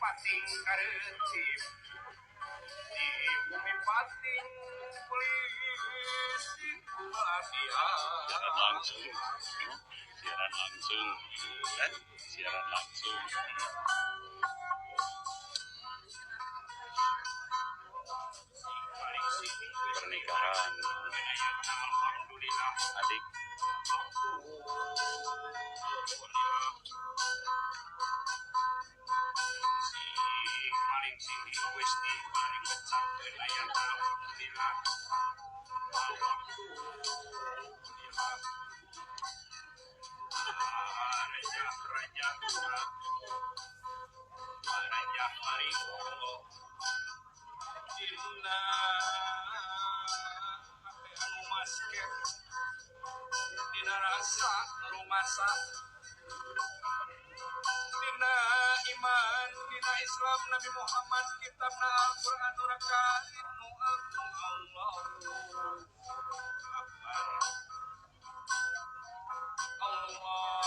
Pating karencip di bumi pating polisi siaran langsung, siaran langsung, kan? Siaran langsung. Pernikahan adik. Dina iman, dina Islam Nabi Muhammad, kitabna Al-Qur'an nu nu Allah Akbar. Allah.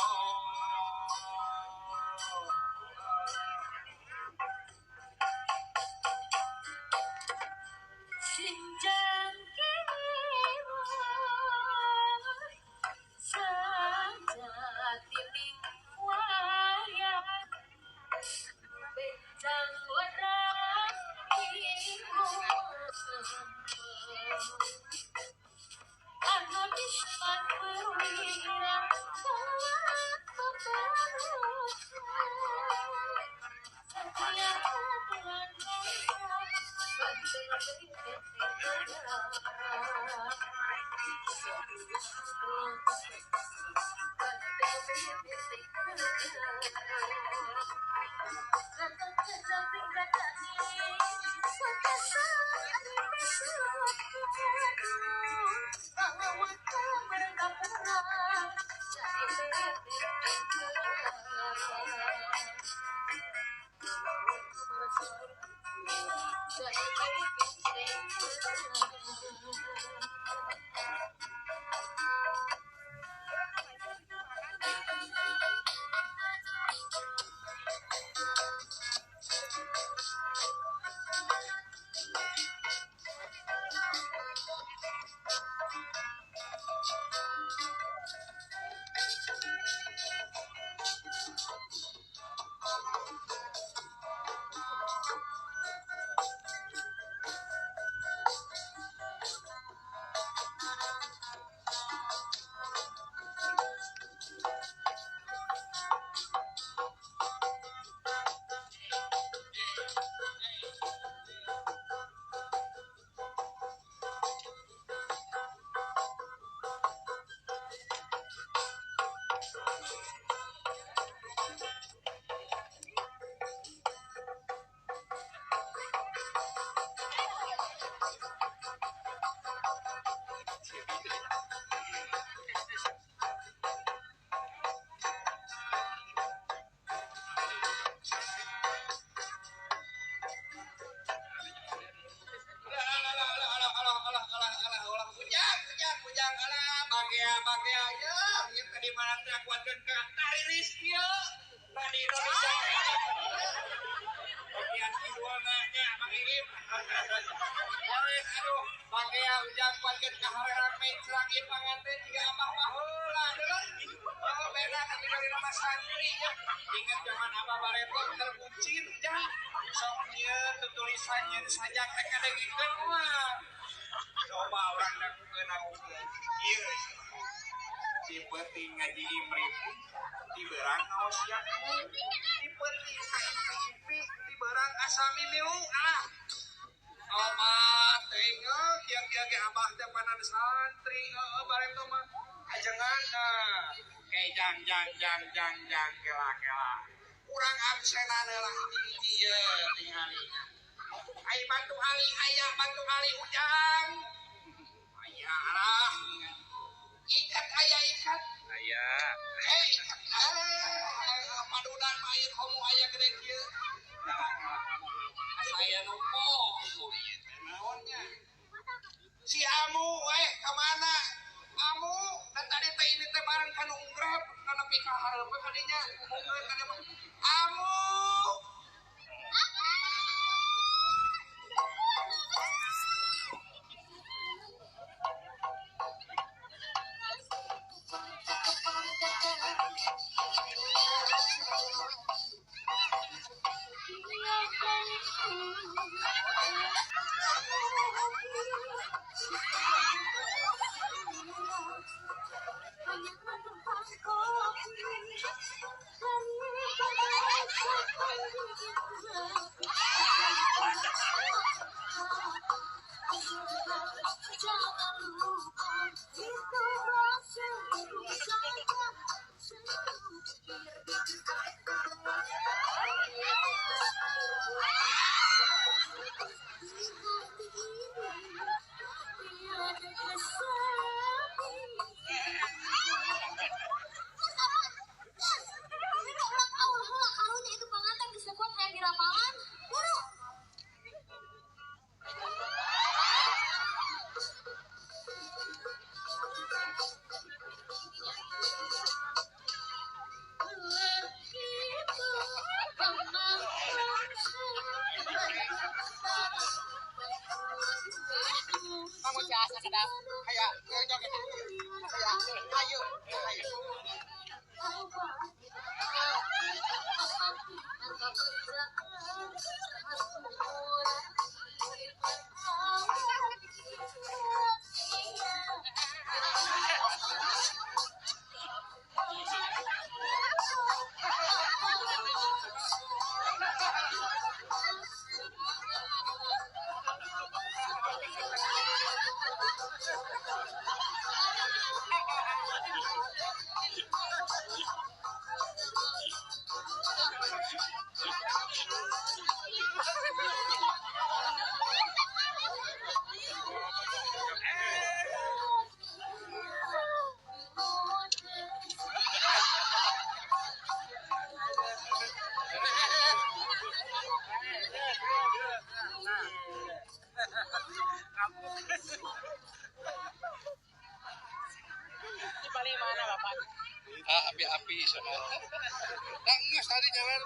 Ti peuting ngaji Imrit ti beurang ngaos Yakun ti peuting ka impi-impi ti beurang asa mimilu ah obat teuing kieu-kieu ge abah teh panan santri heueuh bareto mah ajengan ke jang jang jang jang jang kela kela urang absenan heula hiji-hiji ye tingali ai bantu ali aya bantu ali ujang aya lah ikat aya ikat Aya. Ikat padudan mah ieu komo aya gede kieu asa nu poho ieu teh naonnya si Amu ka mana Amu dan tadi teh ini teh bareng kanu ungrep kana nepi ka hareup kadinya mungkeun ka dieu mah Amu Api-api sama. Nah, nges tadi jalan.